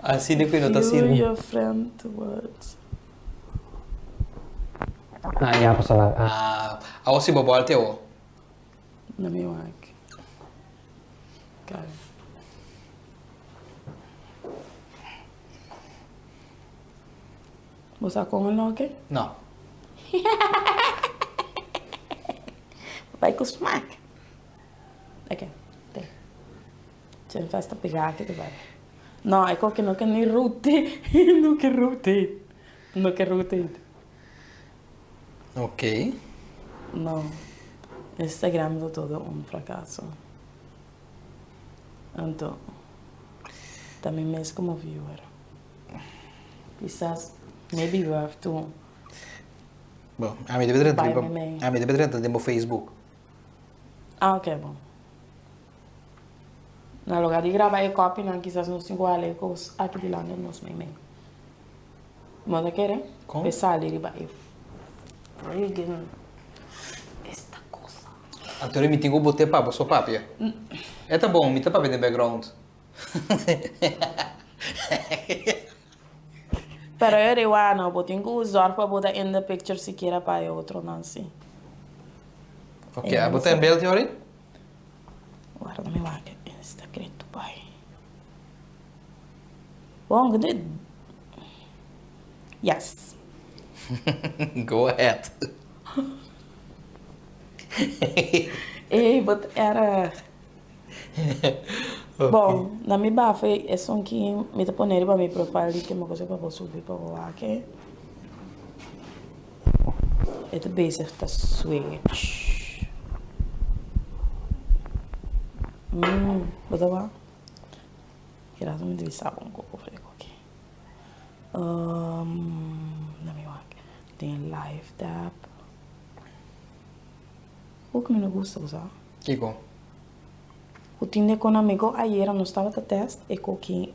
Asina ku e no ta View sirbi. your friend words. Ah, ya pasobra. Ah, awo si bo bòlta awo. Na mi wak. Kal. Bo sa kon a loke? No. Bo bai ku smak. Ok, te. Chen festa pega aki te bai. No, e koki no ke ni rotate. No ke rotate. No ke rotate. Ok. No. Instagram ta todo un fracaso. Anto, ta mi mes como viewer. Kisas, maybe you have to. Bon, ami debe drenta riba, ami debe drenta den bo Facebook. Ah, ok, bon. Na lugar di graba e copynan, kisas nos tin cu hala e cos aki dilanti nos meimei. Bo ta kere? Kon? Pe sali riba e friggin esta cosa. Anto mi tin ku bote pa bo so papia. E ta bon, mi ta papia den background. Pero e riba no, bo tin ku zorg pa bo ta in the picture sikiera pa e otronan si. Ok, abo ta en beeld yori? Warda mi wak e Instagram bai. Bon, ku dit. Yes. Go ahead. Ey, bo ta erg. Bon, na mi bafa esun ki mi ta pone riba mi profile di kende cosa pa bo subi pa bo wak e. E ta bezig ta switch. Bo ta wak? Kira mi debe sa bon koko for e koki. Na mi wak den live tab. Hopi mi no gusta bo sa. Kiko? Ku tin de kon amigo ayera nos tabata test e koki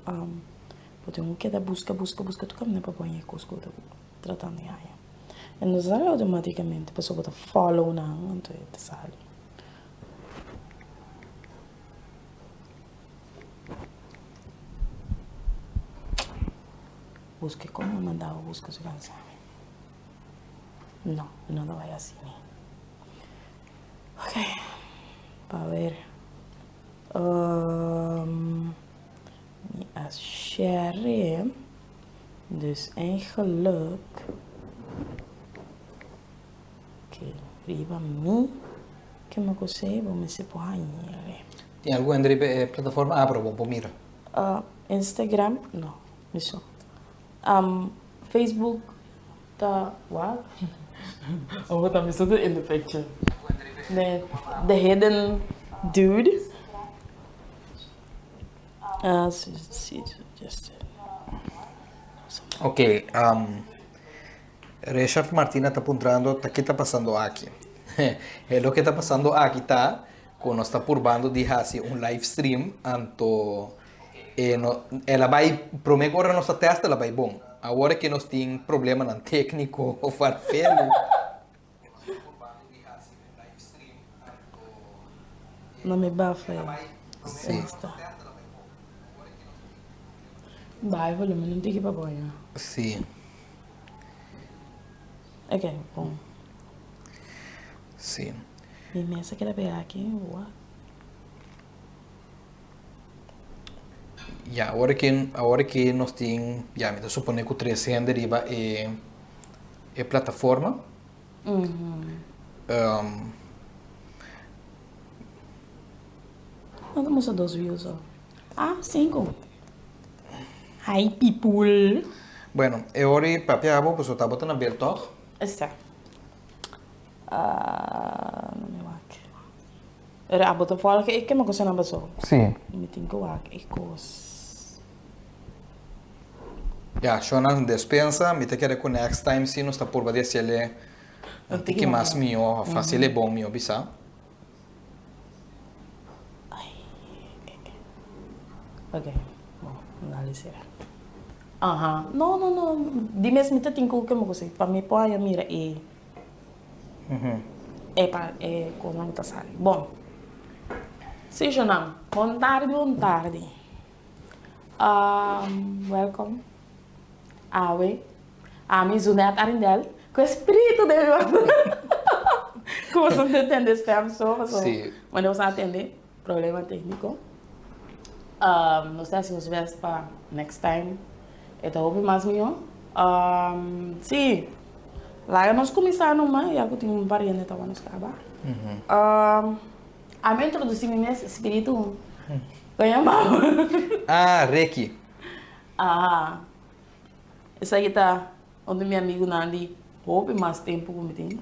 bo tin ku keda buska buska buska tur kaminda pa bo haña e kos ku bo ta tratando di haña. E no ta sali outomaticamente pasobra bo ta follow nan anto e ta sali. Buska como manda bo buska su cansa mi. No, no ta bay asina. Ok, pa ver. Um, mi a share. Dus eigenlijk. Ok, riba mi ke mi ku sey bo mester por hañ'e. Tin algun hende riba e plataforma? Ah, pero bo por mira. Instagram, no, mi so. Facebook ta, what? Oh, ta mi so ta in the picture. The, the hidden dude. Ah, si, si, just. Ok, um, Richard Martina ta puntrando ta ke ta pasando aki. E loke ta pasando aki ta ku nos ta purbando di hasi un live stream anto e no el a bai prome ku ora nos ta test el a bai bon. Awor ke nos tin problemanan tekniko farfelu. No mi bafa e. Sí. Bai volumen un tiki pa bo ya. Sí. Ok, bon. Sí. Mi mesa keda pega aki, what? Ya, awor ki, awor ki nos tin, ya, mi ta supone ku tres hende riba e, e plataforma. Mm -hmm. Um, No ta mustra dos views oh. Ah, cinco. Hi people. Bueno, e ora i papia abo pasobra tabata na bel tòg? Esta. Ah, no mi wak. Ora abo ta volg e kema kosanan paso. Sí. Mi tin ku wak e kos. Ya, shownan despensa, mi ta kere ku next time si nos ta purba di hasiel un tiki mas mihó òf hasiel e bon mihó bisa. Ok, bon, dale sera. Aha, no, no, no, di mes mi ta tin ku kema ku si, pa mi por haña mira e, e pa e kosnan ku ta sali. Bon, si shonnan, bon tardi, bon tardi. Welcome awe ami Zunet Arindel ku e spiritu den mi banda ku boso no ta tende stem so paso wende boso a tende problema tekniko nos ta hasi nos best pa next time e ta hopi mas mihó si laga nos kuminsá numa ya ku tin un par hende ta wak nos kaba. Ami a introduci mi mes spiritu. Con yama bo? Ah, Ricky. Aha. Esaki ta un di mi amigunan di hopi mas tempu ku mi tin.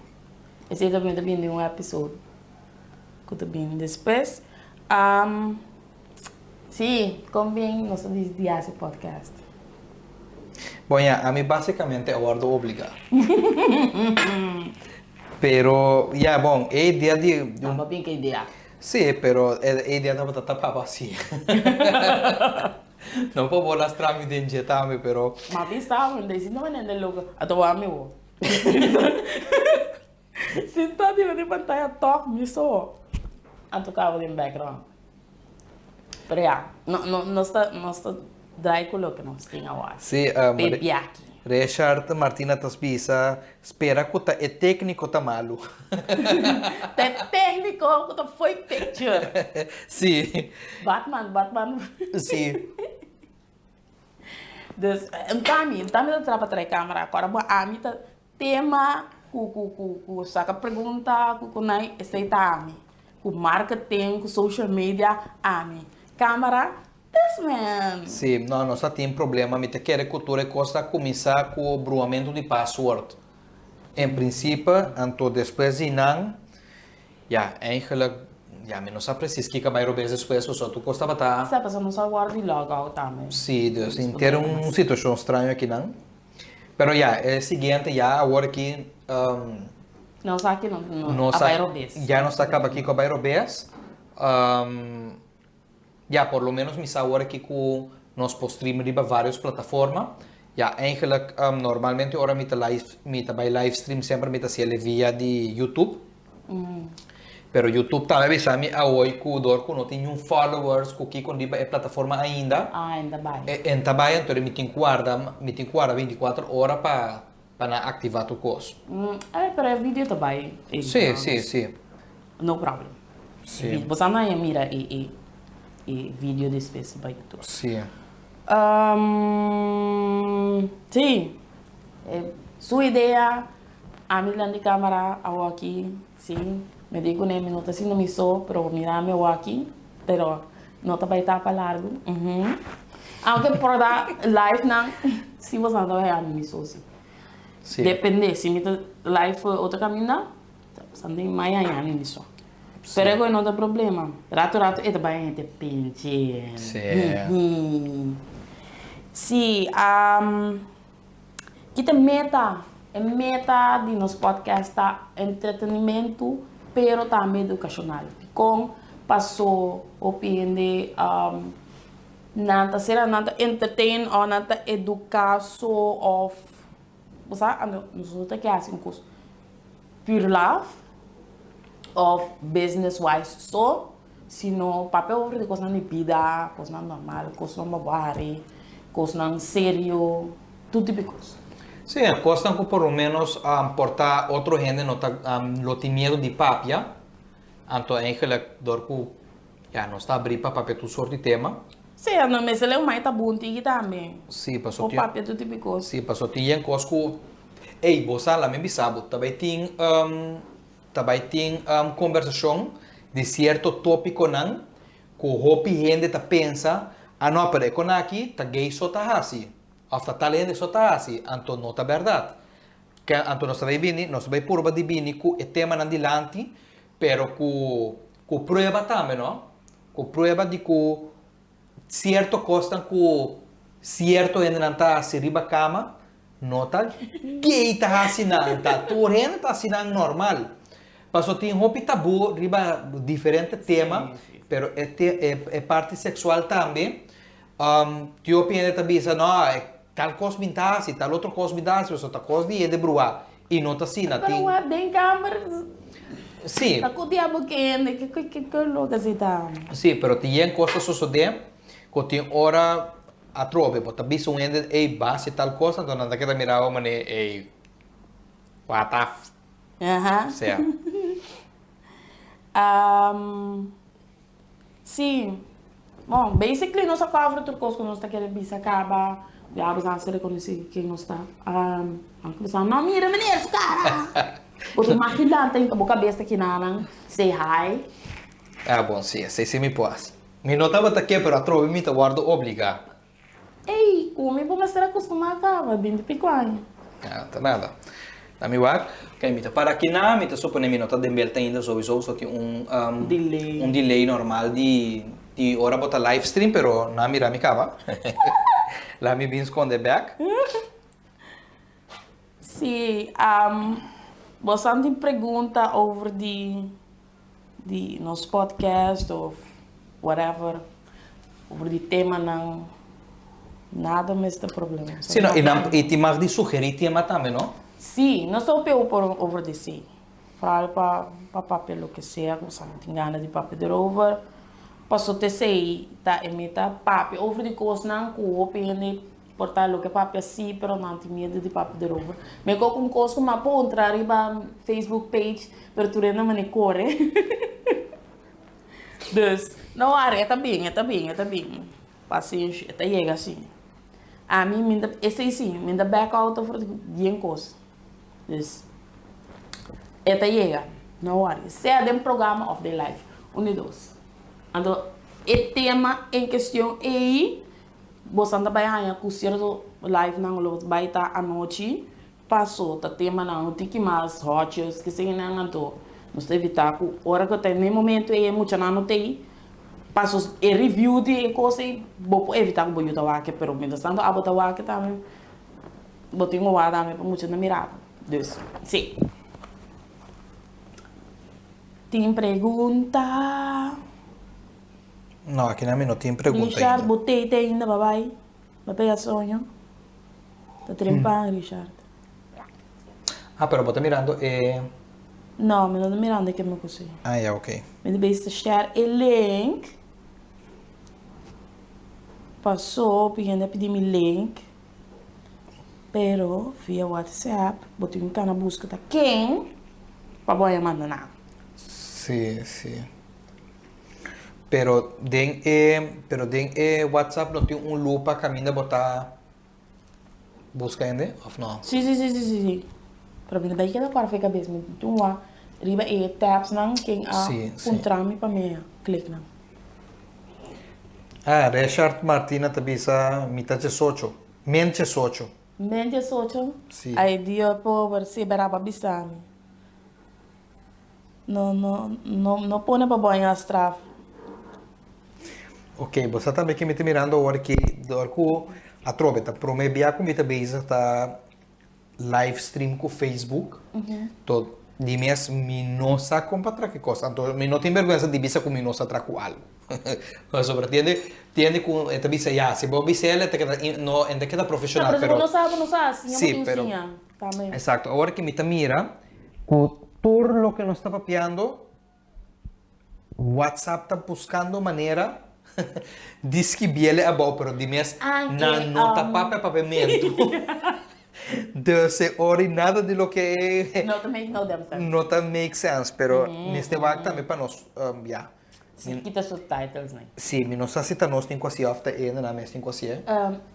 Esei ta mi ta bini den un episode ku ta bini despues. Si, kon bien nos ta disidi hasi podcast? Bon ya, ami basikamente a wòrdu obligá. Pero ya, bon, e idea di un. Tamba bien ku e idea. Si, pero e idea tabata tapa basi. No por bo lastra mi den dje tambe, pero. Ma bisa bo, mi ta sinti manera den loco. A ta wak mi bo. Sinta riba di pantaya tòg mi so a toka bo den background. Pero ya, no, no, nos ta, nos ta draai ku loke nos tin awor. Sí, Pe biaki. Richard Martina ta bisa, spera ku ta e tékniko ta malu. Ta e tékniko ku ta fo'i picture. Sí. Batman, Batman. Sí. Dus, nta mi, nta mi ta traha pa trae camera. Kòrda bo ami ta Tema ku ku ku ku saka pregunta ku ku nan esei ta ami. Ku marketing, ku social media, ami. Camera, this man. Sí, no, nos ta tin problema. Mi ta kere ku tur e kos ta kuminsá ku bruamentu di password. En prinsipe, anto despues di nan, ya, eigenlijk, ya, mi no sa presis kiko a bai robes despues, pasobra tur kos tabata. Sa, pasobra nos a wòrdu di log out tambe. Sí, dus henter un situashon straño akinan. Pero ya, e siguiente ya awor aki Nos aki no no a bai robes. Ya nos ta kaba kiko a bai robes. Ya, por lo menos mi sa awor aki ku nos por stream riba varios plataforma. Ya, eigenlijk normalmente ora mi ta live, mi ta bai live stream semper mi ta hasiel via di YouTube. Pero YouTube tambe a bisa mi awoy ku dor ku no tin niun followers ku kiko riba e plataforma ainda. Ah, en ta bai. En ta bai, anto mi tin ku warda, mi tin ku warda 24 ora pa pa nan aktivá tur kos. Eh, pero e video ta bai. Sí, sí, sí. No problem. Sí. Bo sa nan a mira e e e video despues riba YouTube. Sí. Sí, su idea. Ami lan di camara awoki, si, mi di cune mi no ta sinti mi so, pero mira ami awoki, pero no ta bay tapa largo, uhmm, aunke por da live nan, si boso nan ta bay ami mi so si, depende, si mi ta live for otro caminda, something mai haña ami mi so, pero e no ta problema, rato rato e ta bay haña te pinche, uhmm, si. Ki ta e meta? E meta di nos podcast ta entretenimentu pero tambe edukashonal. Dikon? Paso hopi hende nan ta sera nan ta entertain òf nan ta eduká so òf bo sa anto nos no ta ke hasi un kos pure love òf business wise so sino papia over di kosnan di bida, kosnan normal, kosnan pa bo hari, kosnan serio, tur tipo di kos. Sí, kosnan ku por lo ménos por ta otro hende no ta lo tin miedu di papia, anto eigenlijk dor ku ya nos ta abrí pa papia tur sort di tema. Sí, anto mester leu mai ta bon tiki tambe. Sí, paso tin. Por papia tur tipo di kos. Sí, paso tin yen kos ku, ey, bo sa, lamen bisa bo, ta bai tin. Ta bai tin kombersashon di sierto tópikonan ku hopi hende ta pensa, Ah no, pero e kon aki ta gay so ta hasi, òf ta tal hende so ta hasi, anto no ta bèrdat. Ke anto nos ta bai bini, nos ta bai purba di bini ku e temanan dilanti, pero ku ku prueba tambe no, ku prueba di ku sierto kosnan ku sierto hendenan ta hasi riba kama, No ta gay ta hasi nan, ta tur hende ta hasi nan normal. Paso tin hopi tabú riba diferente tema, pero e te e e parti sexual tambe, tin hopi hende ta bisa no tal kos mi ta hasi, tal otro kos mi ta hasi, pasobra ta kos di hende bruá i no ta asina. Pero Tin wak den kamber Sí. ta ku diablo ke hende, ke ke ke loke si ta. Sí, pero tin yen kos ta sosodé ku tin ora. atrobe bo ta bisa un hende ey bo hasi tal cos anto nan ta keda mira bo manera ey what the f sea. Sí. Bon, basically nos a cover tur cos cu nos ta kere bisa caba. Ya bo sa reconoci ken nos ta. Nan cuminsa, no mira meneer su cara! Bo ta imagina ta hinca bo cabes ta kinanan, say hi. Ah bon, sí, esey sí mi por haci. Mi no tabata ke, pero atrobe mi ta wordo obliga. Ey, cu mi bo mester acostuma caba, binti pico aña. Ah, ta nada. Na mi wak. Ok, mi ta para aki na, mi ta supone mi no ta den belta ainda sowieso, so tin un um, Delay. un delay normal di di ora bo ta live stream, pero na mira mi caba. La mi bin sconde bek. Sí, um, bosan tin pregunta over di di nos podcast of whatever over di temanan nada mester problema. Sí no, y nan y tin mag di sugeri tema tambe no? Sí, nos ta hopi open over di sí. Vooral pa pa papia loke sea ku boso tin gana di papia derover. Paso t'esei ta e meta, papia over di kosnan ku hopi hende Por ta loke papia si pero nan tin miedu di papia derover. Mi a koka un kos ku mi a puntra riba Facebook page pero tur hende a mane kore. Dus no wari e ta bin e ta bin e ta bin. Pasenshi e ta yega si. Ami mi ta esei si mi ta back out over bien kos. Dus e ta yega no wari sea den programa of den live un di dos. Anto e tema en kestion ei. Bosan ta bai haña ku sierto livenan lo bai ta anochi, paso ta temanan un tiki mas hòtjes, kesenan anto nos ta evitá ku ora ku ta n'e momento ei e muchanan no ta ei, paso e review di e kos ei bo por evitá ku bo yu ta wak pero mientrastanto abo ta wak tambe bo tin ku wak tambe pa mucha ta mira bo. Dus, si. Tin pregunta? No, akinan mi no tin pregunta Richard, ainda. bo tei ainda pa bai? Bo pega soño? Ta trempan, Richard. Ah, pero bo ta mirando e. No, mi no ta mirando e keme ku si. Ah, ya, ok. Mi ta bezig ta share e link. Paso, hopi hende a pidi mi link. Pero via WhatsApp bo tin ku kana buska ta ken pa bo a manda nan. Sí, sí. Pero den e pero den e WhatsApp no tin un lupa kaminda bo ta buska hende of no? Sí sí sí sí sí sí. Pero mi ta bai keda kòrda for e kabes mi tin wak riba e tabs nan ken a puntra mi pa mi klik nan. Ah, Richard Martina ta bisa mi ta diesocho, men diesocho. Men diesocho? Sí. Ay Dios pober, sí bera pa bisa mi. No, no, no, no pone pa bo haña straf. Ok, bo sa tambe ke mi ta mirando awor ki dor ku atrobe ta prome bia ku mi ta bezig ta live stream ku Facebook. To di mes mi no sa kon pa traha ki kos. Anto mi no tin bergwensa di bisa ku mi no sa traha ku algu. Pasobra tiende tiende ku e ta bisa ya si bo bisa el e ta keda no e ta keda No, profeshonal pero si bo pero no sa bo no sa, siña bo si tin pero siña tambe. Exacto, awor ki mi ta mira ku tur loke nos ta papiando WhatsApp ta buskando manera di skibiele abou pero di mes nan no ta papia papiamentu. Dus e ora i nada di loke e No ta make no damn sense. No ta make sense pero mester wak tambe pa nos ya. Si kita subtitles nan. Si, mi no sa si ta nos tin ku hasié òf ta e nan mes tin ku hasié.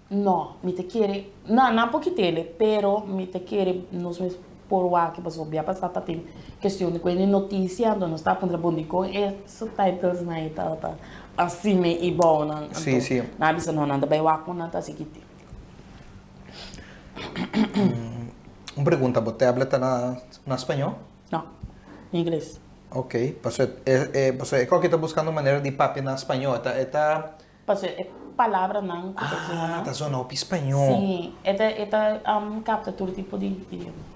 No, mi ta kere, no, nan por kit'el, pero mi ta kere nos mes por wak pasobra bia pasá ta tin kestion di ku e notisia, anto nos ta puntra bon dikon e subtitles nan e tabata asina i bou nan, anto nan a bisa no, nan ta bai wak ku nan ta hasi kiti. Un pregunta, bo tablet ta na spañó? No, ingles. Ok, pasobra e pasobra e koki ta buskando manera di papia na spañó, e ta e ta. Pasobra e palabranan ku ta zona. Ah, ta zona hopi spañó. Sí, e ta e ta kapta tur tipo di idioma.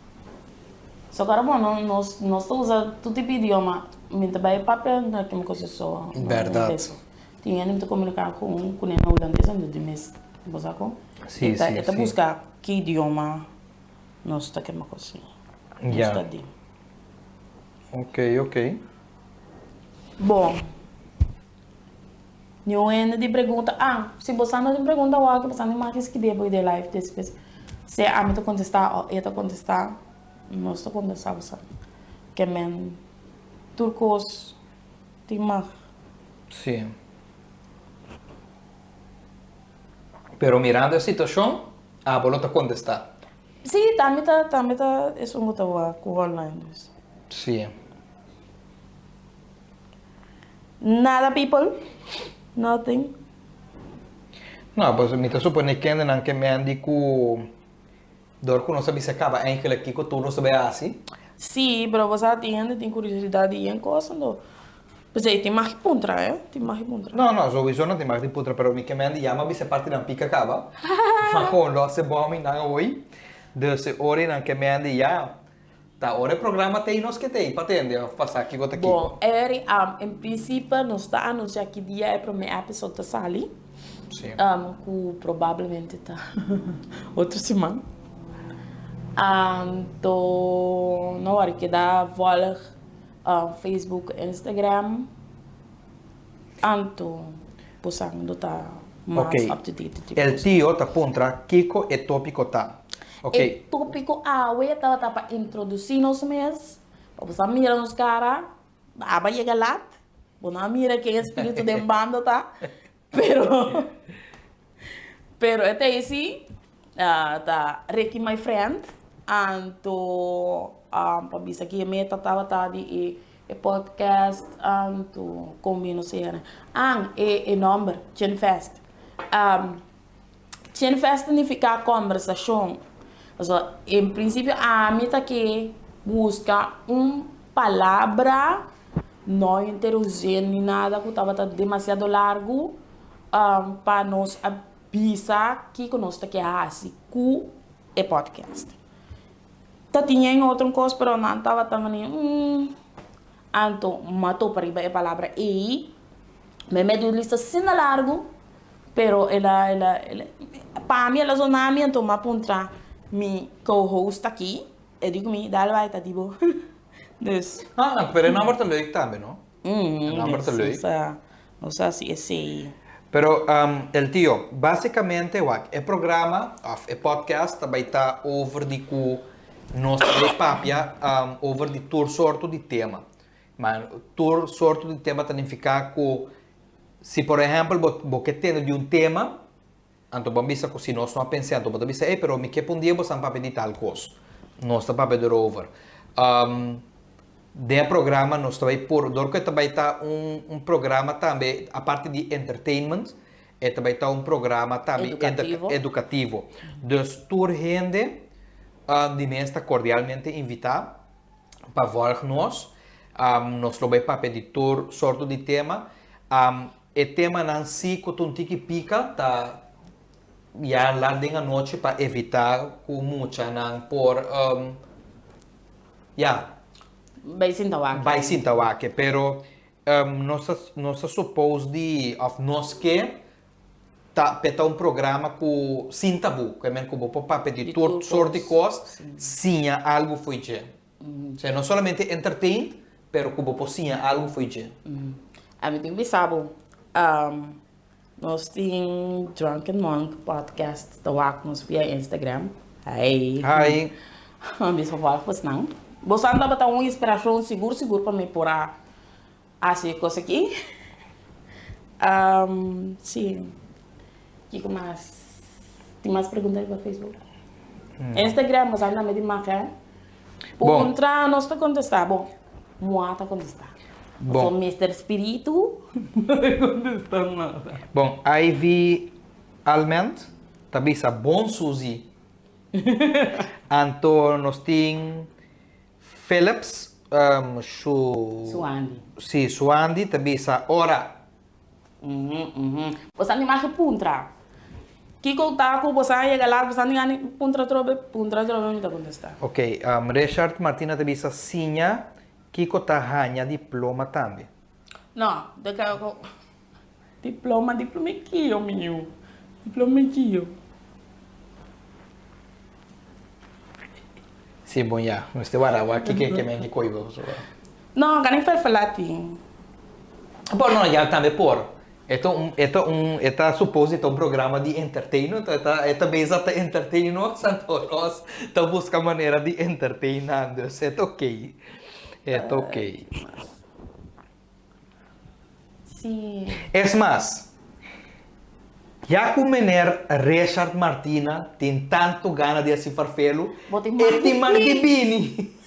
So kora bo no nos nos ta usa tur tipo di idioma, mi ta bai papia na kende kos so. Bèrdat. Tin hende mi ta komuniká ku un kuné na hulandes anto di mes bo sa kon. Sí, sí, sí. E ta buska ki idioma nos ta kende kos. Nos ta di. Ok, ok. Bon. Niun hende di pregunta, ah, si bo sa no tin pregunta awor aki, bo sa ni mag skibi bo den live despues. Sea ami ta kontestá o e ta kontestá, nos ta kontestá bo sa. Ke men tur kos tin mag. Sí. Pero mirando e situashon, abo lo ta kontestá. Sí, tambe ta, tambe ta esun ku ta wak ku online dus. Sí. Nada people, nothing. No, pues mi ta supone kendenan ke men di ku dor ku nos a bisa kaba eigenlijk kiko tur nos ta bay hasi. Sí, pero bo sa tin hende tin curiosidad di yen cos anto p'esei tin mag di puntra eh, tin mag di puntra. No, no, souiso no tin mag di puntra pero mi ke men di ya mi a bisa e partinan pika kaba, ma kon lo hasi bon mi nan awoi, dus e ora nan ke men di ya. Ta ora e programa t'ei nos ke t'ei pa tende of pa sa kiko ta kiko. Bon, Eri, en principe nos ta anuncia ki dia e prome episode ta sali. Sí. Cu probablemente ta otro siman. Anto no wori keda volg Facebook, Instagram. Anto bo sa lo ta mas up to date. Ok, el tio ta puntra kiko e topico ta. Ok. E topico awe tabata pa introduci nos mes, pa bo sa mira nos cara, aba yega lat, bo no a mira ken e spiritu den banda ta, pero pero e ta esi ta Ricky my friend, anto pa bisa ki e meta tabata di e E podcast anto kon mi no sera. An e e nomber Chinfest. Chinfest ta nifiká kòmbersashon. Pasobra en prinsipio ami ta ke buska un palabra no henter un zin ni nada ku tabata demasiado largu pa nos a bisa kiko nos ta ke hasi ku e podcast. Ta tin yen otro kos pero nan tabata mane umm anto m'a topa riba e palabra ei mi medi un lista asina largu pero el a el a el a pa mi el a zona mi anto m'a puntra mi co-host aki e di ku mi dal bai ta di bo dus. Ah pero e nomber ta leuk tambe no e nomber ta leuk. Nos a hasi esei. Pero el tio, basicamente wak e programa of e podcast ta bai ta over di ku nos ta bai papia over di tur sorto di tema. Ma tur sorto di tema ta nifiká ku si por ehèmpel bo bo ke tende di un tema, Anto bo a bisa ku si nos no a pens'é, anto bo ta bisa, Ey, pero mi ke pa un dia bo san papia di tal kos. Nos ta papia derover. Den e programa nos ta bai por, dor ku e ta bai ta un un programa tambe, aparte di entertainment, e ta bai ta un programa tambe Edukativo. edukativo. Dus tur hende di mes ta kordialmente invitá pa vòlg nos. Nos lo bai papia di tur sorto di tema. E temanan si ku ta un tiki pika ta ya lat den anochi pa evitá ku muchanan por ya Bai sinta wak. Bai sinta wak. Pero nos ta nos ta suppose di òf nos ke ta p'e ta un programa ku sin tabú, ke men ku bo por papia di tur sort di kos, siña algu fo'i dje. Osea, no solamente entertain, pero ku bo por siña algu fo'i dje. Ami tin bisa bo, nos tin Drunken Monk podcast ta wak nos via Instagram. Hi. Hi. Mi bisa volg bosnan. Bosan tabata un inspirashon sigur sigur pa mi por a Hasi e kos aki. Si. Kiko mas? Tin mas pregunta riba Facebook? Instagram nos anda medi mak eh. Puntra nos ta kontestá. Bon, moa ta kontestá. Bon. Pasobra Mister Spiritu no ta kontestá nada. Bon, Ivy Alment ta bisa bon Suzy. Anto nos tin Philips su. Suandi. Si, Suandi ta bisa ora. Bo sa ni mas puntra. Kiko ta ku bo sa yega laat bo sa ni a puntra atrobe, puntra atrobe mi ta kontestá. Ok, Richard Martina ta bisa siña kiko ta haña diploma tambe. No, de ke Diploma, diploma e kio mi yu? Diploma e kio? Si bon ya, mester wara wak kiko ke men ke koibo. No, ka ni ferfela tin. Por no, ya tambe por. E ta un, e ta un, e ta suppose ta un programa di entertainment, e ta, e ta bezig ta entertain nos, anto nos ta busca manera di entertain nan, dus e ta ok, e ta ok. Sí. Es mas, ya cu meneer Richard Martina tin tanto gana di haci farfelu, Bo tin e mag tin mag di di bini.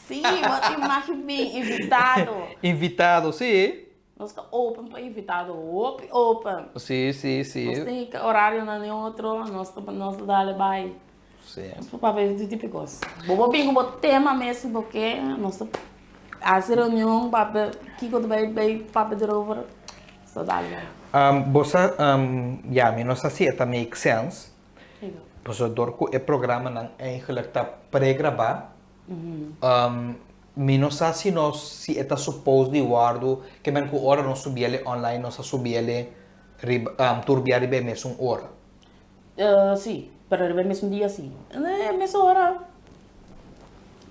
Sí, bo tin mag di bini, invitado. Invitado, sí. Nos ta open pa invitado, hopi open. Sí, sí, sí. Nos tin horarionan den otro, nos ta nos ta dale bai. Sí. Nos por papia di tur tipo di kos. Bo por bin ku bo tema mes si bo ke, nos ta hasi reunion papia kiko ta bai bai papia derover, nos ta dale bai. Bo sa, ya, mi no sa si e ta make sense, pasobra dor ku e programanan eigenlijk ta pregrabá, Mi no sa si nos si e ta suppose di wòrdu ke men ku ora nos subiele online nos a subiele riba tur bia riba e mesun ora. Si, pero riba e mesun dia si. E mesun ora.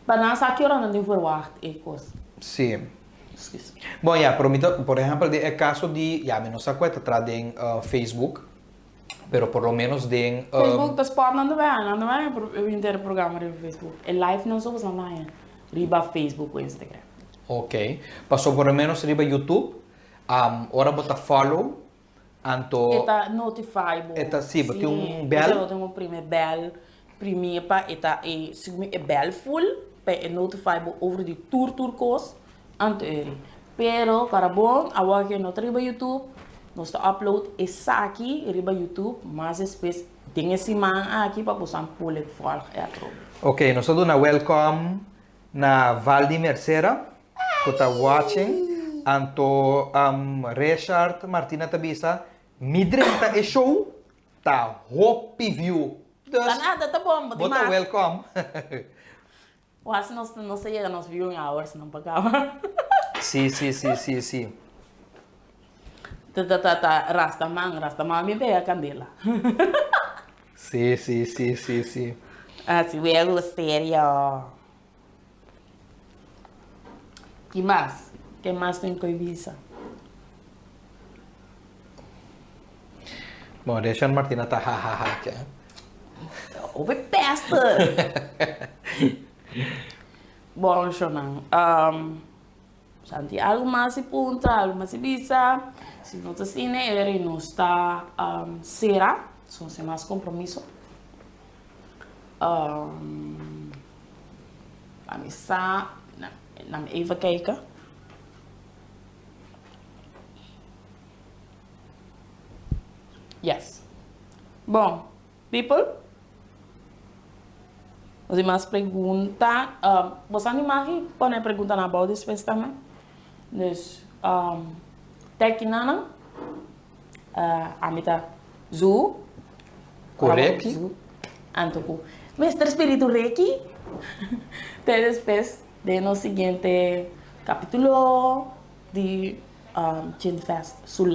Pa nan sa ki ora nan tin verwacht e kos. Si. Excuse. Bon ya, pero mi ta, por ehèmpel den e kaso di, ya mi no sa ku e ta traha den Facebook, Pero por lo menos den. Facebook ta spot nan ta bay nan ta bay henter programa riba Facebook. E live nan so boso nan haya riba Facebook ku Instagram. Ok. Paso por lo menos riba YouTube ora bo ta follow anto. E ta notify bo. E ta si, bo tin un bel. Bo tin un primi bel, primi pa e ta e segun e bel full pa e notify bo over di tur tur kos. Anto eri. Pero para bon, awor ke no ta riba YouTube, nos ta upload esaki riba YouTube mas despues den e siman aki pa boso por volg e atrobe. Ok, nos ta duna welcome na Valdi Mercera ku ta watching. Anto Richard Martina ta bisa, Mi drenta e show ta hopi view. Dus, Ta nada, ta bon, bo tin bo ta mas. welcome. Wasi nos nos ta yega nos viewing hours nan pa caba. Sí, sí, sí, sí, sí. Ta ta ta ta Rastaman, Rastaman mi pega candela. Sí, sí, sí, sí, sí. Asi wego serio. Ki mas? Ke mas tin koe bisa? Bon, Richard Martina ta ha ha ha ke. Hopi pester. Bon, shownan. Um, Santi algo mas si puntra, algo mas si bisa. Si no ta asina, eri nos ta um, sera. So, sin mas compromiso. Um, a mi sa, na, na mi even kijken. Yes. Bon, people. Nos tin mas pregunta. Um, bo sa animá ki pone preguntanan abou despues tambe. Dus, um, te kinanan. Uh, ami ta Zu. Ku Reki. Zu. Anto ku Mister Spiritu Reki. Te despues den nos siguiente capítulo di um, Chin Fest. Su.